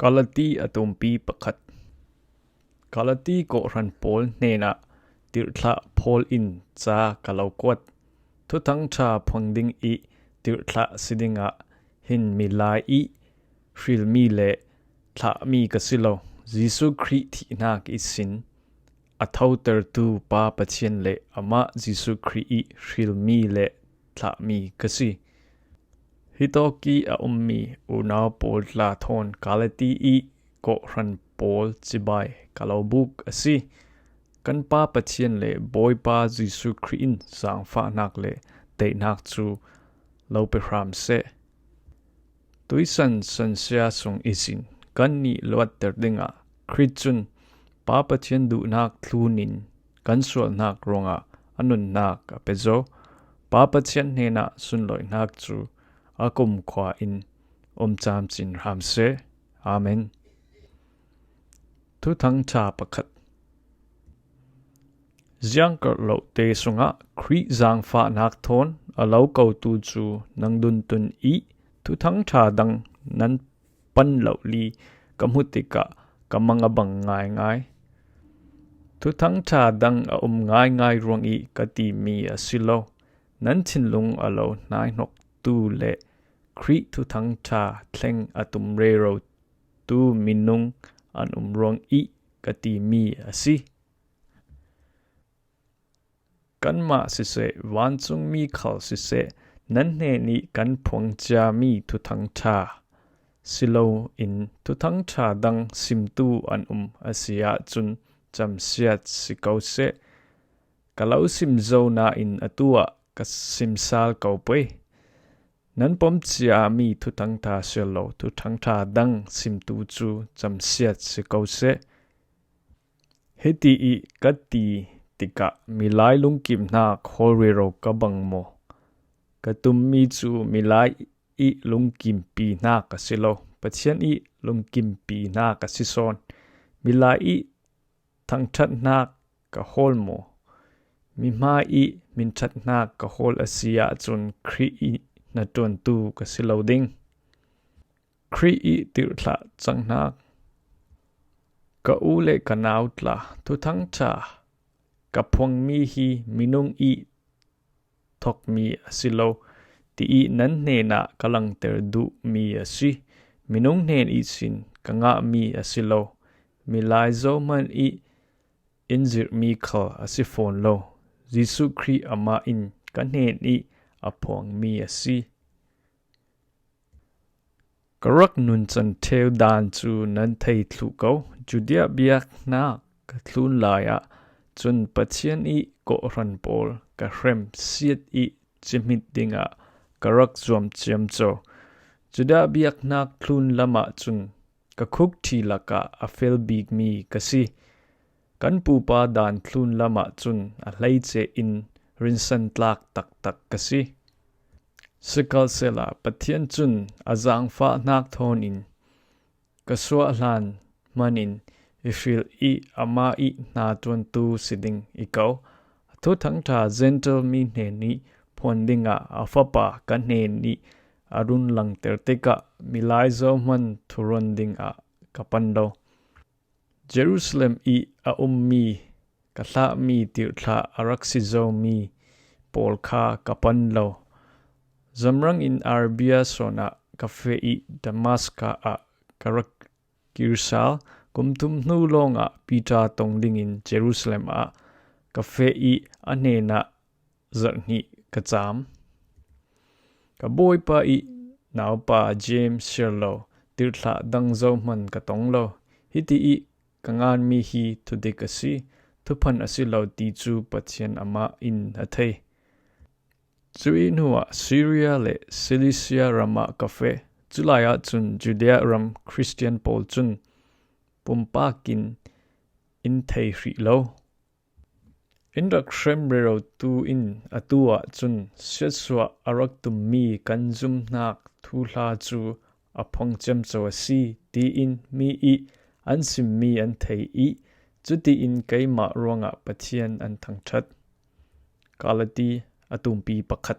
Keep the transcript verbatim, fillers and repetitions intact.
Galati a tumpi pakhat. Galati kawhhran pawl hnenah tirhthlah phawl in ca ka lo kuat. Thuthang ṭha phuang ding i tirhthlah si dingah hin milai i hrilmi le thlahmi ka si lo. Jesuh Khrih thihnak ihsin a thotertu Pa Pathian le amah Jesuh Khrih i hrilmi le thlahmi ka si. Hitawk i a ummi unau pawl tla thawn Galati i kawhhran pawl cibai ka lo buk a si. Kan Pa Pathian le Bawipa Jesuh Khrih in zaangfahnak le daihnak cu lo pe hram seh. Tuisan sansia sung ihsin kannih luatter dingah Khrih cun Pa Pathian duhnak tlunin kan sualnak ruangah a nunnak a pe zo. Pa Pathian hnenah sunlawihnak cu a kumkhua in um camcin hram seh. Amen. Thuthang ṭha pakhat. Ziangkarh lohte sungah Khrih zaangfahnak thawn a lo kotu cu nan duntun i Thuthang ṭha dang nan pan lohli ka hmuh tikah ka mang a bang ngaingai. Thuthang ṭha dang a um ngaingai ruang i ka timi a si lo. Nan thinlung a lo hnaihnoktu le Khrih Thuthang ṭha thleng a tum rerotu minung an um ruang i ka timi a si. Kanmah siseh, vancungmi khal siseh, nan hnen i kan phuang ciami Thuthang ṭha si loin Thuthang ṭha dang simtu an um a si ahcun camsiat si ko seh. Ka lo sim zo nain atu ah ka sim sal ko pei. Nan pom ciami Thuthang ṭha si lo, Thuthang ṭha dang simtu cu camsiat si ko seh. Hiti i ka ti tikah milai lungkimnak hawl rero ka bang maw? Ka tummi cu milai i lungkimpinak a si lo, Pathian i lungkimpinak a si sawn. Milai i thangṭhatnak ka hawl maw? Mihmai i minṭhatnak ka hawl a si ahcun Khrih i hnaṭuantu ka si lo ding. Khrih i tirhthlah canghnak. Ka u le ka nau tla, Thuthang ṭha ka phuangmi hi minung i thokmi a si lo, ti i nan hnenah ka langter duhmi a si. Minung hnen ihsin ka ngahmi a si lo, milai zohman i in zirhmi khal a si fawn lo. Jesuh Khrih amah in ka hnen i a phuangmi a si. Ka rak nuncan ṭheu dan cu nan thei thluh ko. Judea biaknak ka thlun lai ah cun Pathian i kawhhran pawl ka hrem siat i cimit dingah ka rak zuam ciamco. Judea biaknak thlun lam ah cun ka khukṭhi lakah a fel bikmi ka si. Kan pupa dan thlun lam ah cun a hleice in rinsantlak taktak ka si. Sikhalsehla Pathian cun a zaangfahnak thawn in ka suah hlan hman in i hril i amah i hnaṭuantu si ding i ko. A Thuthang ṭha Gentile mi hnen i phuan dingah a Fapa ka hnen i a run langter tikah milai zohman thuron dingah ka pan lo. Jerusalem i a ummi ka thlahmi tirhthlah a rak si zomi pawl kha ka pan lo. Zamrang in Arabia sawn ah ka feh i Damaska ah ka rak kir sal. Kum thum hnu lawngah Peter tong dingin Jerusalem ah ka feh i a hnenah zarh hnih ka cam. Ka Bawipa i naupa James siar lo tirhthlah dang zohman ka tong lo. Hiti i ka nganmi hi thudik a si, thuphan a si lo ti cu Pathian amah in a thei. Cu i hnuah Syria le Cilicia ram ah ka feh. Culai ah cun Judea ram Khristian pawl cun pumpak in in thei hrih lo. In rak hrem rerotu in atu ah cun siatsuah a rak tummi kan zumhnak thuhla cu a phuang ciamco a si, tiin mi i an simmi an thei i, cutiin keimah ruangah Pathian an thangṭhat. Galati a tumpi pakhat.